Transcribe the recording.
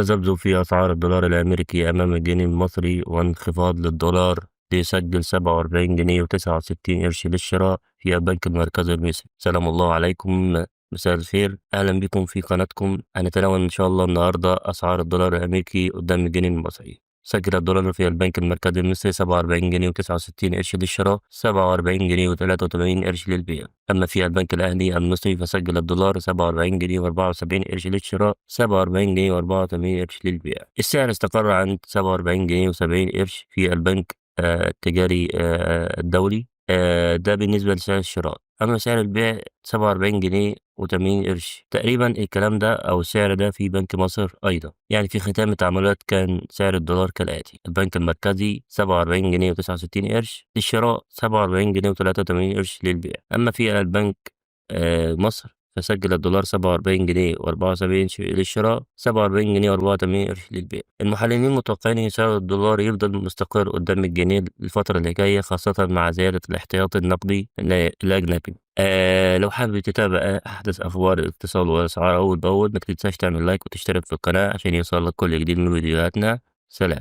تذبذب في أسعار الدولار الأمريكي أمام الجنيه المصري وانخفاض للدولار ليسجل 47 جنيه و69 قرش للشراء في البنك المركزي المصري. سلام الله عليكم، مساء الخير، أهلا بكم في قناتكم. هنتناول إن شاء الله النهاردة أسعار الدولار الأمريكي قدام الجنيه المصري. سجل الدولار في البنك المركزي المصري 47 جنيه و69 قرش للشراء، 47 جنيه و83 قرش للبيع. أما في البنك الأهلي المصري فسجل الدولار 47 جنيه و74 قرش للشراء، 47 جنيه و84 قرش للبيع. السعر استقر عند 47 جنيه و70 قرش في البنك التجاري الدولي. ده بالنسبة لسعر الشراء. أما سعر البيع 47 جنيه و80 قرش تقريبا. الكلام ده أو السعر ده في بنك مصر أيضا. يعني في ختام التعاملات كان سعر الدولار كالآتي: البنك المركزي 47 جنيه و69 قرش للشراء، 47 جنيه و83 قرش للبيع. أما في البنك مصر فسجل الدولار 47 جنيه و74 للشراء، 47 جنيه و84 قرش للبيع. المحللين متوقعين ان سعر الدولار يفضل مستقر قدام الجنيه الفترة اللي جاية، خاصة مع زيادة الاحتياطي النقدي الأجنبي. لو حابب تتابع أحدث أخبار الاقتصاد والأسعار أول بأول، ما تنساش تعمل لايك وتشترك في القناة عشان يوصلك كل جديد من فيديوهاتنا. سلام.